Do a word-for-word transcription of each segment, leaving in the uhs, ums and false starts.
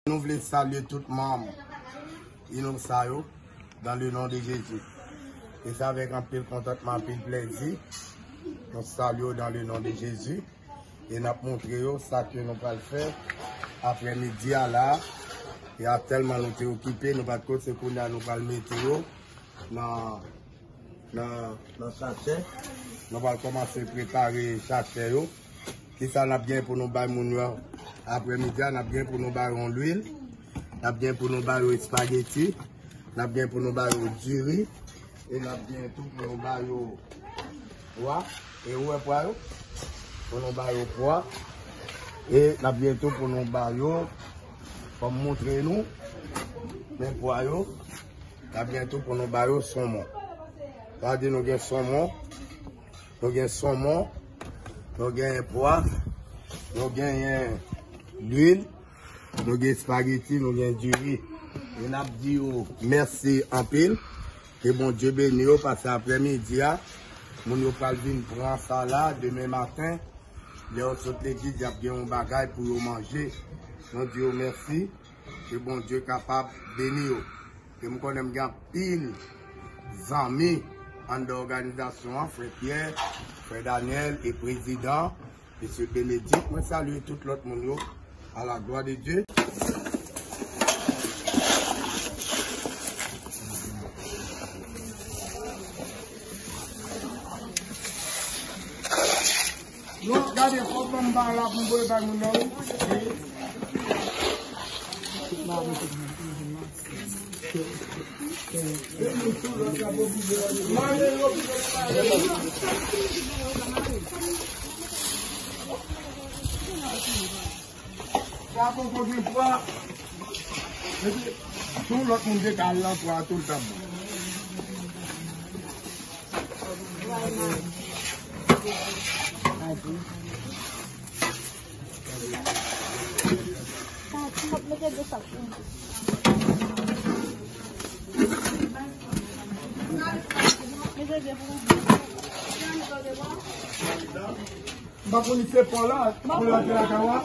Nou vle salye tout manm Inosa yo dans le nom de Jésus. E se avèk anpil kontantman, anpil plèzi, nou salye yo dans le nom de Jésus. E n ap montre yo sa ke nou pral fè aprèmidi a la. E a tèlman nou te okipe, nou pa t konnen se kounye a nou pral mete yo nan, nan, nan sachè. Nou pral kòmanse prepare sachè yo. Kisa n ap gen pou nou bay moun yo aprèmidi a? N ap gen pou nou bay yo lwil. N ap gen pou nou bay yo espageti. N ap gen pou nou bay yo diri. E n ap gen tou pou nou bay yo pwa. E ou wè pwa yo? Pou nou bay yo pwa. E n ap gen tou pou nou bay yo, kòm montre nou, men pwa yo. N ap gen tou pou nou bay yo sonmon. Sa vle di nou gen sonmon, nou gen sonmon, nou genyen pwa, nou genyen lwil, nou gen espageti, nou gen diri. E n ap di yo mèsi anpil. Ke Bondye beni yo, paske aprèmidi a, moun yo pral vin pran sa la, demen maten, lè yo sot legliz, y ap gen yon bagay pou yo manje. Nou di yo mèsi, ke Bondye kapab beni yo. E m konnen m gen anpil zanmi anndan òganizasyon an, frè Pyè, frè Danyèl e prezidan, mesye Benedict. Mwen salye tout lòt moun yo, à la gloire de Dieu. Non, gade, fòk ban m ba la pou m voye bay moun nan, wi. Sa poko gen pwa. Epi, si yon lòt moun te ka al nan pwa a tou, l t ap bon. M pa konn se pwa la, pou l antre lakay ou a.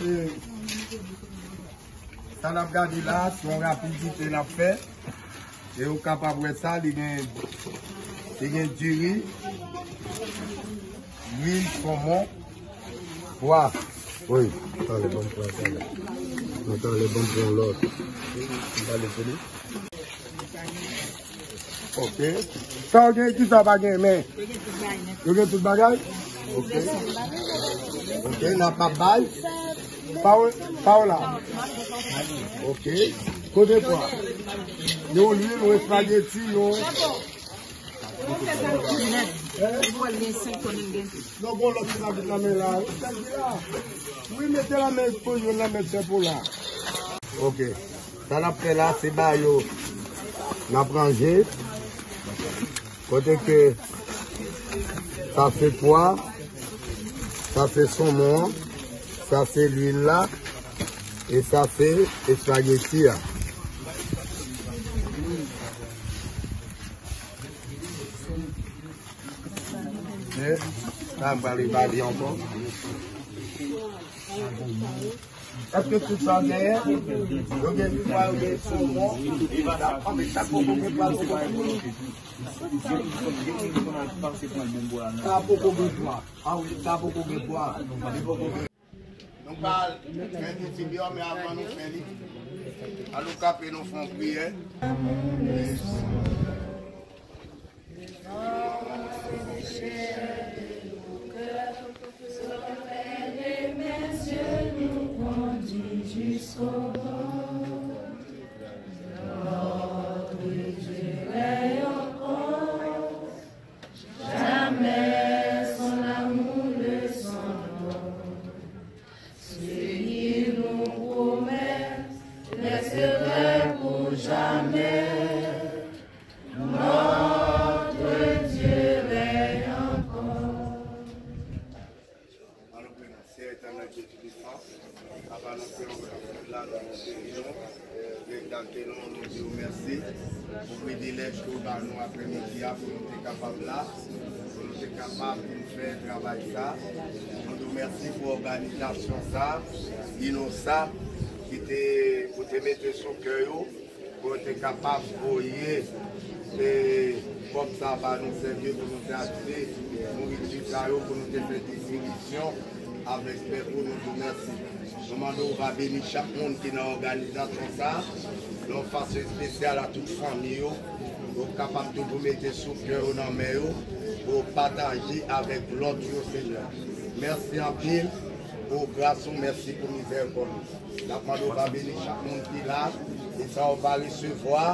Eh. Sa n ap gade la, se yon rapidite n ap fè. E ou kapab wè sa, li gen, li gen diri, lwil, sonmon, pwa. Wi, talè ban m pran sa la. Non, talè ban m pran lòt. M pale pou li. Ok. Sa w gen, ki sa w pa gen, men? Yo gen tout bagay? Ok. Ok, n ap bay. Pa w, pa w la. Ok. Kote pwa? Yon lwil, yon espageti, yon. Non, bon, lòt ki nan men la. Wi, mete la men pou yon nan men sè pou la. Ok. Sa n ap fè la, se ba yo n ap ranje. Kote ke sa se pwa, sa se sonmon an, sa se lwil la, e sa se espageti a. Ok, sa m prale ba li ankò. Èske tout sa genyen? Yo gen pwa, yo gen sonmon. Sa poko gen pwa, poko gen pwa. Sa poko gen pwa. A wi, sa poko gen pwa. Li poko gen. Nou pral fè nou ti byò, men avan nou fè li, ann nou kanpe, nou fè yon priyè. Jamais son amour ne s'en va. Ce qu'il nous promet restera pour jamais. Notre Dieu règne encore. Ann nou priye. Seyè Etènèl Dye Toupisan, Papa, nou fè yon gras pou la, nou beni nou, nou egzalte nou, nou di w mèsi pou privilèj ke w ba nou aprèmidi a pou nou te kapab la, pou nou te kapab vin fè travay sa. Nou di w Mèsi pou òganizasyon sa, Inosa, ki te, pou te mete sou kè yo, pou yo te kapab voye, e, kòb sa ba nou sèvi pou nou te achte nouriti sa yo, pou nou te fè distribisyon avèk pèp ou, nou di w mèsi. Nou mande w va beni chak moun ki nan òganizasyon sa, nan yon fason espesyal a tout fanmi yo, pou yo kapab toujou mete sou kè yo, nan men yo, pou yo pataje avèk lòt yo, Senyè. Mèsi anpil pou gras ou, mèsi pou mizèrikòd ou. N ap mande w va beni chak moun ki la, e sa yo va resevwa,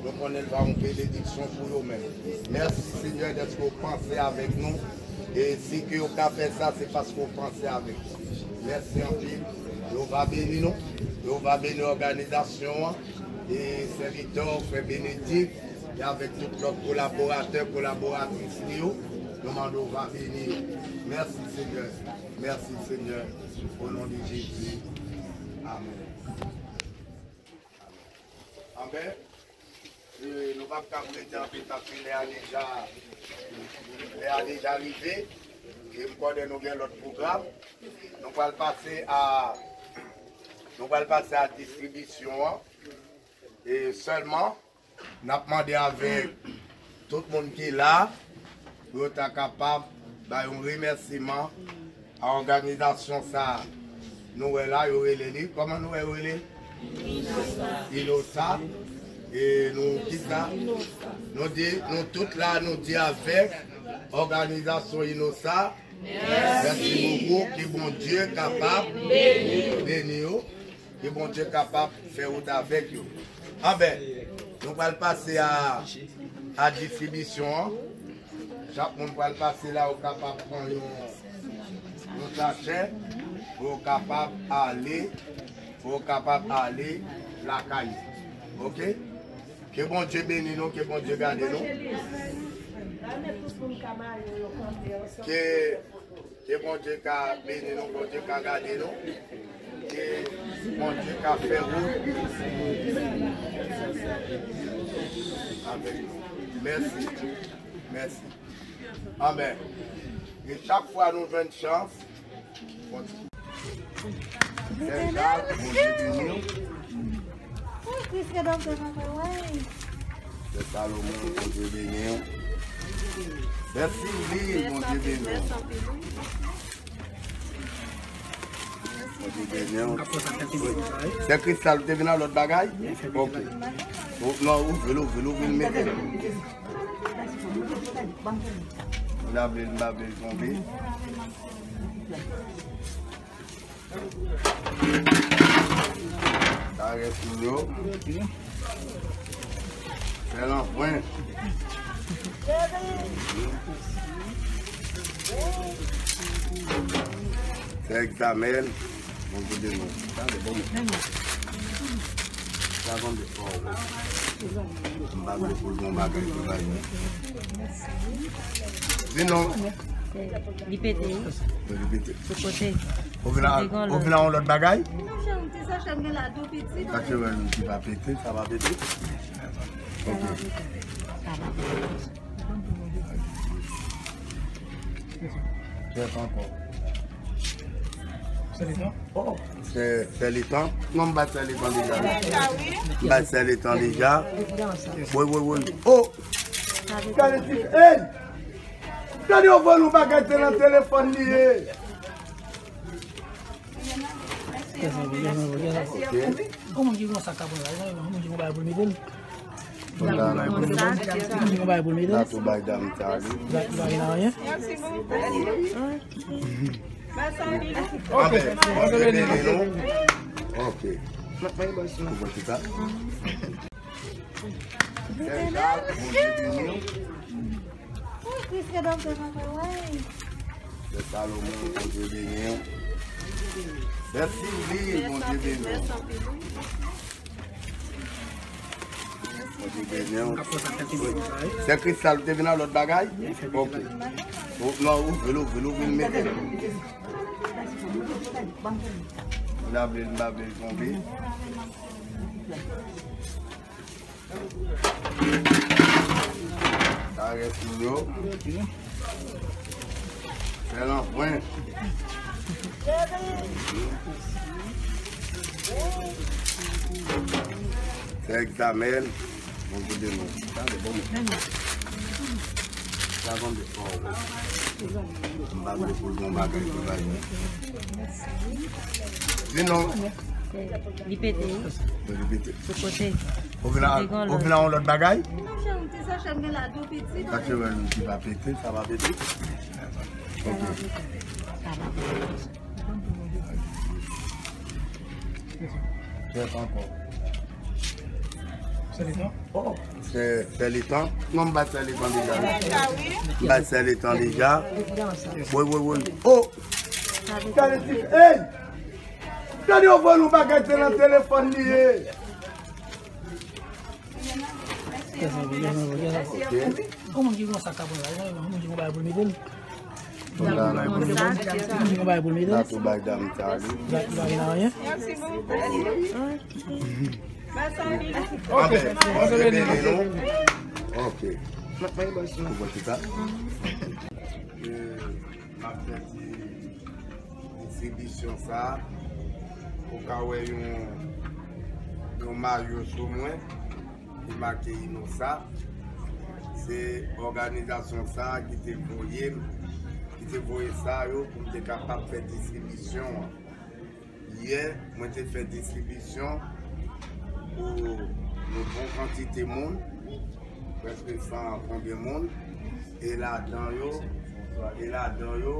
nou konnen l va yon benediksyon pou yo menm. Mèsi, Senyè, dèske w panse avèk nou, e si ke yo ka fè sa, se paske w panse avèk nou. Mèsi anpil. Yo va beni nou, yo va beni òganizasyon an, e sèvitè w, frè Benedik, e avèk tout lòt kolaboratè, kolaboratris li yo, nou mande w va beni yo. Mèsi, Senyè. Mèsi, Senyè. O non de Jezi. Amèn. Amèn. E, nou p ap kab rete anpil paske lè a deja, lè a deja rive. E m konnen nou gen lòt pwogram. Nou pral pase a, nou pral pase a distribisyon an. E sèlman, n ap mande avèk tout moun ki la, pou yo ta kapab bay yon remèsiman a òganizasyon sa a. Nou wè la, yo rele li. Kòman nou wè yo rele? Inosa. E nou, kisa? Nou di, nou tout la, nou di avèk òganizasyon Inosa, mèsi bokou, ke Bondye kapab beni yo. Ke Bondye kapab fè wout avèk yo. Anben, nou pral pase a, a distribisyon an. Chak moun pral pase la, ou kapab pran yon, yon sachè, pou ou kapab ale, pou ou kapab ale lakay ou. Oke? Ke Bondye beni nou, ke Bondye gade nou. Ke Ke Bondye ka beni nou, Bondye ka gade nou, ke Bondye ka fè wout avèk nou. Mèsi. Mèsi. Amèn. E chak fwa nou jwenn chans, Bondye. Sè Jak, Bondye beni w. Sè Salomon, Bondye beni w. Sè Sylvie, Bondye beni w. Bondye beni w. Sè Kristal, ou te vin ak lòt bagay? Ok. Ou, non, ouvri l, ouvri l, ouvri l, mete l. M pa vle l, m pa vle l tonbe. Sa rès nou yo. Fè l an pwen. Fè egzamèn. Bon kote nou. Tande, bon. Sa konn de fò. M pa vle pou l bon bagay pou bagay. Di non. Li pete, wi. Li pete. Sou kote. Ou vin a, ou vin a yon lòt bagay? Sa se yon ti sachè m gen la tou piti. Sa se yon ti pa pete, sa pa pete. Ok. Kèt ankò. Se li tan? Oh, se, se li tan? Non, m bay se li tan deja. M bay se li tan deja. Wi, wi, wi. Oh! Gade ti, hey! Gade yo voye yon bagay, se nan telefòn li ye. Ok. Yon moun ki gen yon sak ka pran la, yon moun ki gen yon bagay pou l mete l. Yon moun ki gen yon bagay pou l mete l. La tou bay dam sa li. La tou bay la anyen. Anben, Bondye beni nou. Ok. Ou wè ki sa? Sè Jak, Bondye beni w. Sè Salomon, Bondye beni w. Sè Sylvie, Bondye beni w. Bondye beni w. Sè Kristal, ou te vin ak lòt bagay? Ok. Ou, non, ouvri l, ouvri l, ouvri l, mete l. M pa vle l, m pa vle l tonbe. Sa rès nou yo. Fè l an pwen. Fè egzamen. Bon, kote nou? Tande, bon, mwen. Sa konn de fò. M pa vle pou l gon bagay ki bay. Sinon. Li pete, wi. Li pete. Sou kote. Ou vin la, ou vin la yon lòt bagay? Non, chè, ti sachè m gen la tou piti. Sa ke wè, li pa pete, sa pa pete. Ok. Kèt ankò. Sè Letan? Oh, sè, sè Letan. Non, m bat sè Letan deja. M bat sè Letan deja. Wi, wi, wi. Oh! Gade ti, hey! Gade yo voye nou bagay se nan telefòn li ye. Ok. Kòman ki konsa ka pran la? Kòman ki konsa pou l mete l? Kòman ki konsa pou l mete l? La tou bay dam sa li. La tou bay la anyen? Amen. Bondye beni nou. Ok. Ou wè ki sa? M ap fè ti distribisyon sa a. Ou ka wè yon, yon mayo sou mwen ki make Inosa. Se òganizasyon sa a ki te voye m, ki te voye sa yo pou m te kapab fè distribisyon an. Yè, mwen te fè distribisyon pou yon bon kantite moun, prèske san konbyen moun, e ladan yo, e ladan yo,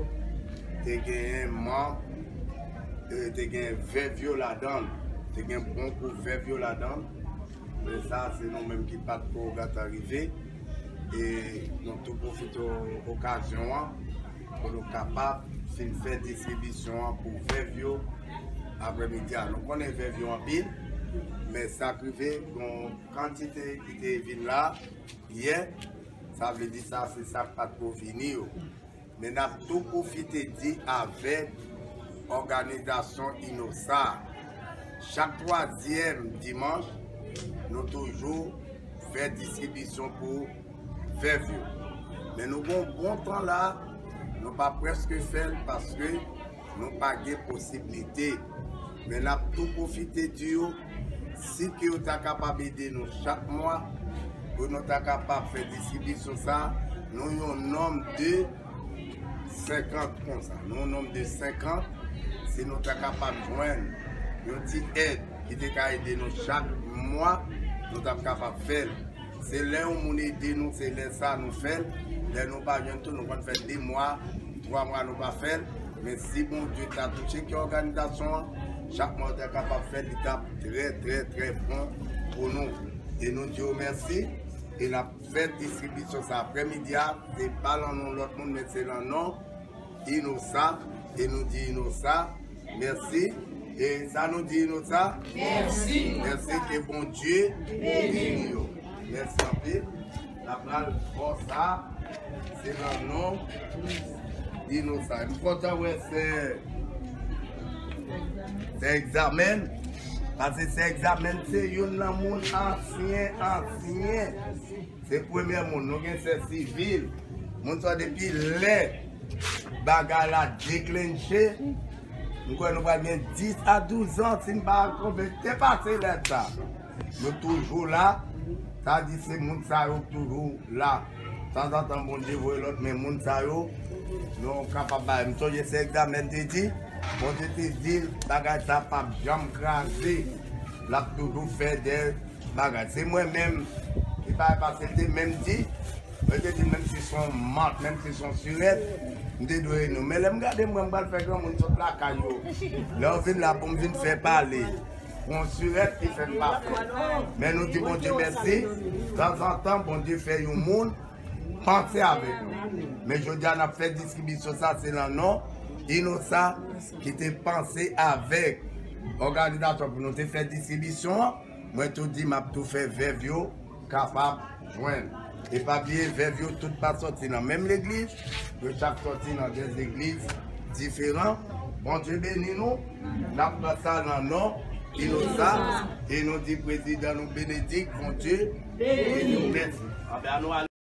te genyen manm, e te genyen vèv yo ladan l, te gen bon kou vèv yo ladan l, men sa, se nou menm ki pa t ko gata rive, e nou tou pwofite okazyon an, pou nou kapab fin fè distribisyon an pou vèv yo aprèmidi a. Nou konnen vèv yo anpil, men sa k rive, gon kantite ki te vin la yè, sa vle di sa, se sa k pa t ko vini yo. Men n ap tou pwofite di avèk òganizasyon Inosa, chak twazyèm dimanch, nou toujou fè distribisyon pou vèv yo. Men nou gon bon tan la, nou pa prèske fè l paske nou pa gen posiblite. Men n ap tou pwofite di yo, si ke yo ta kapab ede nou chak mwa, pou nou ta kapab fè distribisyon sa, nou yon nonm de senkant konsa. Nou yon nonm de senkant, si nou ta kapab jwenn yon ti èd ki te ka ede nou chak mwa, nou t ap kapab fè l. Se lè yon moun ede nou, se lè sa nou fè l. Lè nou pa jwenn tou, nou konn fè de mwa, twa mwa nou pa fè l. Men si Bondye ta touche kè òganizasyon an, chak mwa yo ta kapab fè l, li t ap trè, trè, trè bon pou nou. E nou di yo mèsi. E n ap fè distribisyon sa aprèmidi a. Se pa lan non lòt moun, men se lan non Inosa, e nou di Inosa, mèsi. E sa nou di Inosa? Mèsi. Mèsi, ke Bondye beni yo. Mèsi anpil. N ap pral fè sa, se nan non Inosa. M kontan wè sè, sè Egzamen, paske sè Egzamen se youn nan moun ansyen, ansyen. Se premye moun, nou gen sè Sivil. Moun sa depi lè bagay la deklenche, m kwè nou pral gen dis a douz an, si m pa twonpe, te pase lè sa. Nou toujou la, sa di se moun sa yo k toujou la. Tanzantan, Bondye voye lòt, men moun sa yo, nou kapab bay. M sonje sè Egzamen te di, Bondye te di l, bagay sa p ap janm kraze. L ap toujou fè de bagay. Se mwen menm ki pa pase te menm di, mwen te di menm si se yon mant, menm si se yon sirèt, m te dwe rele nou. Men lè m gade mwen, m pral fè granmoun sot lakay yo. Lè w vin la pou m vin fè pale, yon sirèt ki fè m pa fè. Men nou di Bondye mèsi, tanzantan Bondye fè yon moun panse avèk nou. Men jodi a n ap fè distribisyon sa, se nan non Inosa ki te panse avèk òganizasyon pou nou te fè distribisyon an. Mwen tou di m ap tou fè vèv yo kapab jwenn. E pa bliye vèv yo tout pa sòti nan menm legliz, yo chak sòti nan de legliz diferan. Bondye beni nou. N ap pran sa nan non Inosa e nou di prezidan nou Benedik, Bondye beni w. Mèsi. Anben, an nou ale.